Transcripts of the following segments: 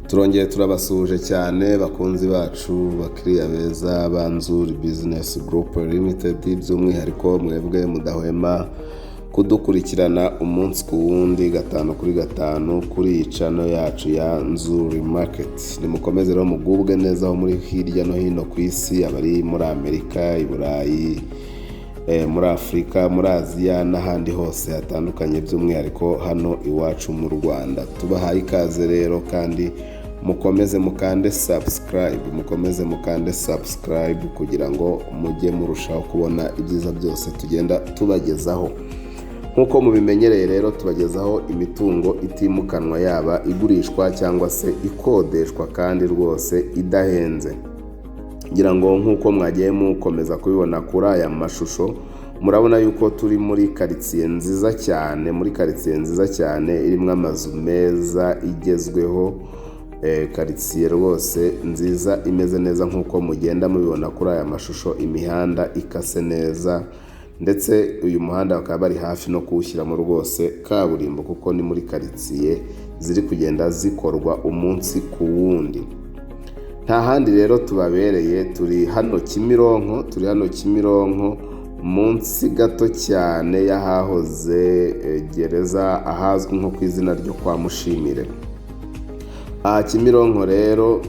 Turongeye turabasuhuje cyane, bakunzi bacu, bakiriya beza ba Nzuri Business Group Limited, by'umwihariko mwebwe mudahwema kudukurikirana umunsi ku wundi, gatanu kuri gatanu, kuri iyi channel yacu ya Nzuri Market. Nimukomeze rero mugubwe neza aho muri hirya no hino ku isi, abari muri Amerika, i Burayi, muri Afurika, muri Aziya n'ahandi hose hatandukanye, by'umwihariko hano iwacu mu Rwanda. Tubahaye ikaze rero, kandi mukomeze mukande subscribe, mukomeze mukande subscribe kugira ngo mujye murushaho kubona ibyiza byose tugenda tubagezaho. Nk'uko mubimenyereye rero, tubagezaho imitungo itimukanwa, yaba igurishwa cyangwa se ikodeshwa, kandi rwose idahenze. Ngira ngo nk'uko mwagiye mukomeza kubibona kuri aya mashusho, murabona yuko turi muri karitsiye nziza cyane, muri karitsiye nziza cyane irimo amazu meza igezweho, karitsiye rwose nziza imeze neza nk'uko mugenda mubibona kuri aya mashusho. Imihanda ikase neza, ndetse uyu muhanda bakaba bari hafi no kuwushyiramo rwose kaburimbo, kuko ni muri karitsiye ziri kugenda zikorwa umunsi ku wundi. Nta handi rero tubabereye, turi hano Kimironko, turi hano Kimironko, munsi gato cyane y'ahahoze gereza, ahazwi nko ku izina ryo kwa Mushimire. Aha Kimironko rero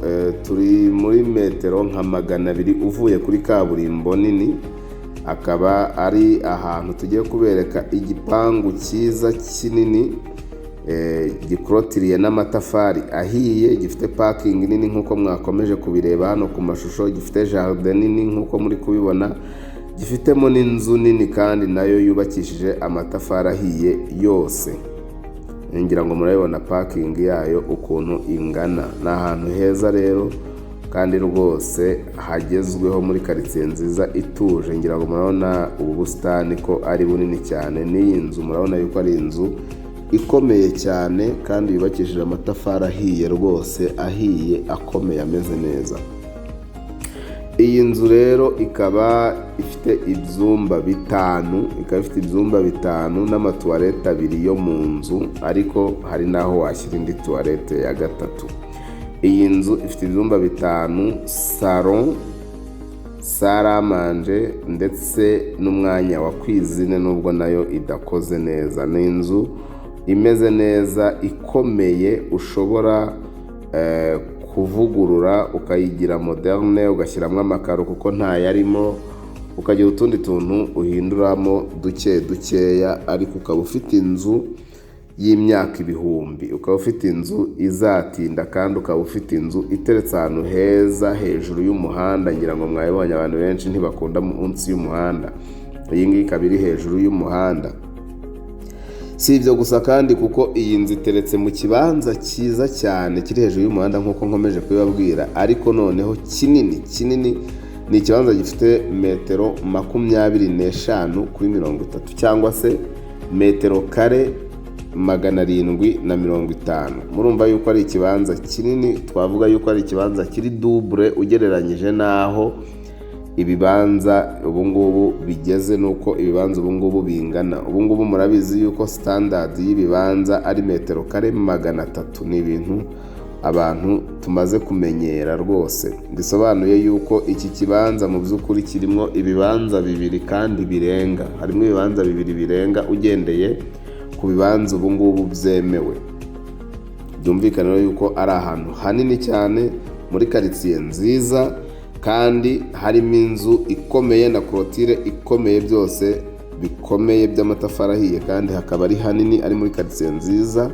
turi muri metero nka 200 uvuye kuri kaburimbo nini, akaba ari ahantu tugiye kubereka igipangu cyiza kinini, gikorotiriye n'amatafari ahiye, gifite parking nini nk'uko mwakomeje kubireba hano ku mashusho, gifite jardin nini nk'uko muri kubibona, gifitemo n'inzu nini kandi nayo yubakishije amatafari ahiye yose. Ngira ngo murabibona parking yayo ukuntu ingana. Ni ahantu heza rero kandi rwose hagezweho, muri karitsiye nziza ituje. Ngira ngo murabona ubu busitani ko ari bunini cyane, n'iyi nzu murabona yuko ari inzu ikomeye cyane kandi yubakishije amatafari ahiye rwose, ahiye, akomeye, ameze neza. Iyi nzu rero ikaba ifite ibyumba bitanu, ikaba ifite ibyumba bitanu n'amatuwarete abiri yo mu nzu, ariko hari n'aho washyira indi tuwarete ya gatatu. Iyi nzu ifite ibyumba bitanu, salon, salle à manger ndetse n'umwanya wa cuisine, nubwo nayo idakoze neza. Ni inzu imeze neza, ikomeye, ushobora kuvugurura ukayigira moderne, ugashyiramo amakaro kuko ntayarimo, ukagira utundi tuntu uhinduramo duke dukeya, ariko ukaba ufite inzu y'imyaka ibihumbi, ukaba ufite inzu izatinda, kandi ukaba ufite inzu iteretse ahantu heza hejuru y'umuhanda. Ngira ngo mwabibonye, abantu benshi ntibakunda munsi y'umuhanda, iyi ngiyi ikaba iri hejuru y'umuhanda. Si ibyo gusa kandi, kuko iyi nzu iteretse mu kibanza cyiza cyane kiri hejuru y'umuhanda nk'uko nkomeje kubibabwira, ariko noneho kinini kinini. Ni ikibanza gifite metero 25 kuri 30, cyangwa se metero kare 750. Murumva yuko ari ikibanza kinini, twavuga yuko ari ikibanza kiri double ugereranyije n'aho ibibanza ubu ngubu bigeze, nuko ibibanza ubu ngubu bingana. Ubu ngubu murabizi yuko standard y'ibibanza ari metero kare 300. Ni ibintu abantu tumaze kumenyera rwose. Bisobanuye yuko iki kibanza mu by'ukuri kirimo ibibanza bibiri kandi birenga, harimo ibibanza bibiri birenga ugendeye ku bibanza ubu ngubu byemewe. Byumvikane rero yuko ari ahantu hanini cyane, muri karitsiye nziza, kandi harimo inzu ikomeye na clôture ikomeye, byose bikomeye by'amatafari ahiye, kandi hakaba ari hanini, ari muri karitsiye nziza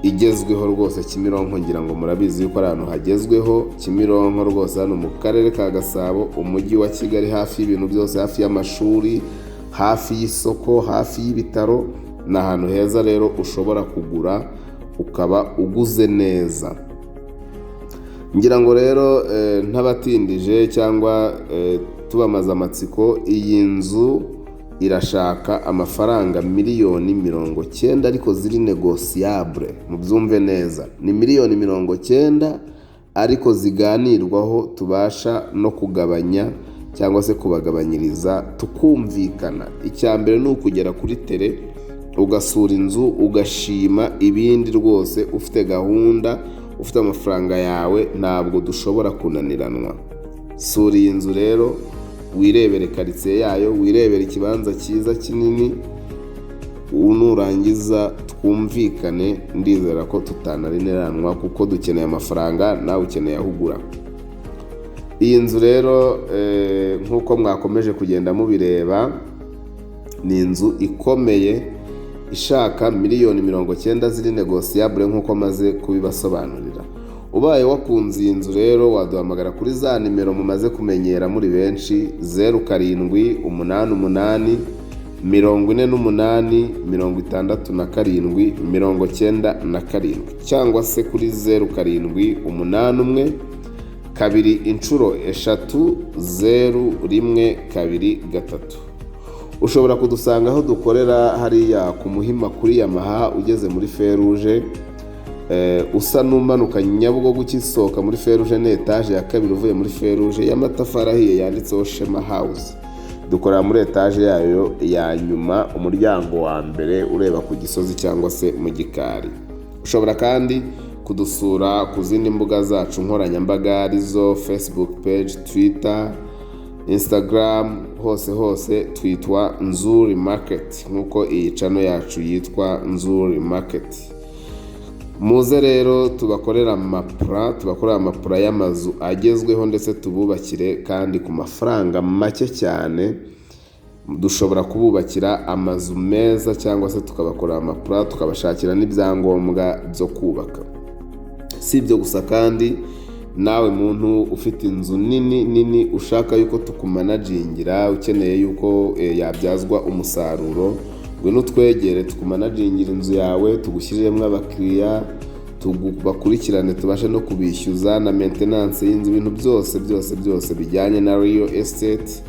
igezweho rwose. Kimironko, ngira ngo murabizi yuko ari ahantu hagezweho. Kimironko rwose, hano mu Karere ka Gasabo, Umujyi wa Kigali, hafi y'ibintu byose, hafi y'amashuri, hafi y'isoko, hafi y'ibitaro. Ni ahantu heza rero ushobora kugura ukaba uguze neza. Ngira ngo rero ntabatindije cyangwa tubamaze amatsiko, iyi nzu irashaka amafaranga miliyoni 90, ariko ziri négociable. Mubyumve neza, ni miliyoni 90 ariko ziganirwaho, tubasha no kugabanya cyangwa se kubagabanyiriza tukumvikana. Icya mbere ni ukugera kuri terrain, ugasura inzu, ugashima, ibindi rwose ufite gahunda. Ufite amafaranga yawe, ntabwo dushobora kunaniranwa. Sura iyi nzu rero, wirebere karitsiye yayo, wirebere ikibanza cyiza kinini. Nurangiza twumvikane. Ndizera ko tutananiranwa kuko dukeneye amafaranga, nawe ukeneye aho ugura. Iyi nzu rero, nk'uko mwakomeje kugenda mubireba, ni inzu ikomeye ishaka 90 miliyoni ziri négociable, nk'uko maze kubibasobanurira. Ubaye wakunze iyi nzu rero, waduhamagara kuri za nimero mumaze kumenyera muri benshi: 0788 48 67 97, cyangwa se kuri 0781 2 3 0 1 2 3. Ushobora kudusanga aho dukorera hariya ku Muhima kuri Yamaha. Ugeze muri feruje, usa n'umanuka Nyabugogo, ugisohoka muri feruje ni etaje ya kabiri uvuye muri feruje y'amatafari ahiye yanditseho Shema House. Dukorera muri etaje yayo ya nyuma, umuryango wa mbere ureba ku Gisozi cyangwa se mu gikari. Ushobora kandi kudusura ku zindi mbuga zacu nkoranyambaga, arizo Facebook page, Twitter, Instagram, hose hose twitwa Nzuri Market, nk'uko iyi channel yacu yitwa Nzuri Market. Muze rero tubakorera amaplan, tubakorera amaplan y'amazu agezweho, ndetse tububakire kandi ku mafaranga make cyane. Dushobora kububakira amazu meza cyangwa se tukabakorera amaplan, tukabashakira n'ibyangombwa byo kubaka. Si ibyo gusa kandi, nawe muntu ufite inzu nini nini ushaka yuko tukumanagingira, ukeneye yuko yabyazwa umusaruro, ngwino utwegere tukumanagingira inzu yawe, tugushyiriremo abakiriya, bakurikirane, tubashe no kubishyuza na maintenance y'inzu, ibintu byose byose byose bijyanye na real estate.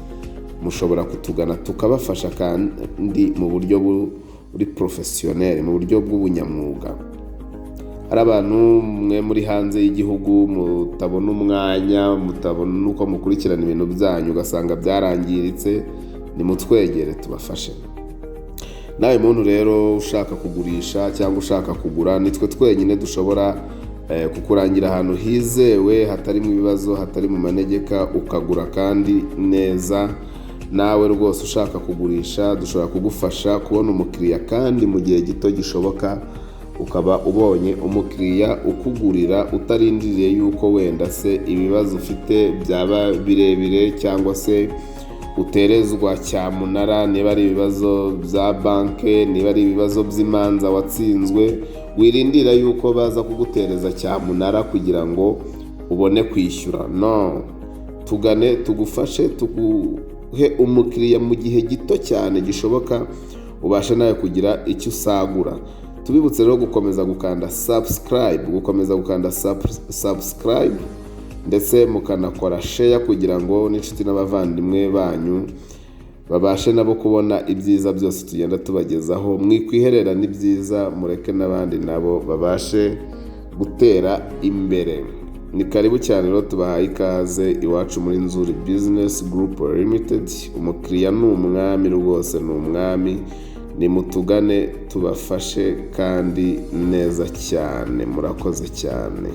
Mushobora kutugana tukabafasha kandi mu buryo buri professionnel, mu buryo bw'ubunyamwuga. Hari abantu mwe muri hanze y'igihugu mutabona umwanya, mutabona uko mukurikirana ibintu byanyu, ugasanga byarangiritse, nimutwegere tubafashe. Nawe muntu rero ushaka kugurisha cyangwa ushaka kugura, nitwe twenyine dushobora kukurangira ahantu hizewe, hatarimo ibibazo, hatari mu manegeka, ukagura kandi neza. Nawe rwose ushaka kugurisha, dushobora kugufasha kubona umukiriya kandi mu gihe gito gishoboka, ukaba ubonye umukiriya ukugurira utarindiriye yuko wenda se ibibazo ufite byaba birebire cyangwa se uterezwa cyamunara, niba ari ibibazo bya banki, niba ari ibibazo by'imanza watsinzwe, wirindira yuko baza kugutereza cyamunara kugira ngo ubone kwishyura. No tugane tugufashe, tuguhe umukiriya mu gihe gito cyane gishoboka, ubashe nawe kugira icyo usagura. Tubibutse rero gukomeza gukanda subscribe, gukomeza gukanda subscribe, ndetse mukanakora share kugira ngo n'inshuti n'abavandimwe banyu babashe nabo kubona ibyiza byose tugenda tubagezaho. Mwikwiherera n'ibyiza, mureke n'abandi nabo babashe gutera imbere. Ni karibu cyane rero, tubahaye ikaze iwacu muri Nzuri Business Group Limited. Umukiriya ni umwami, rwose ni umwami. Nimutugane tubafashe kandi neza cyane. Murakoze cyane.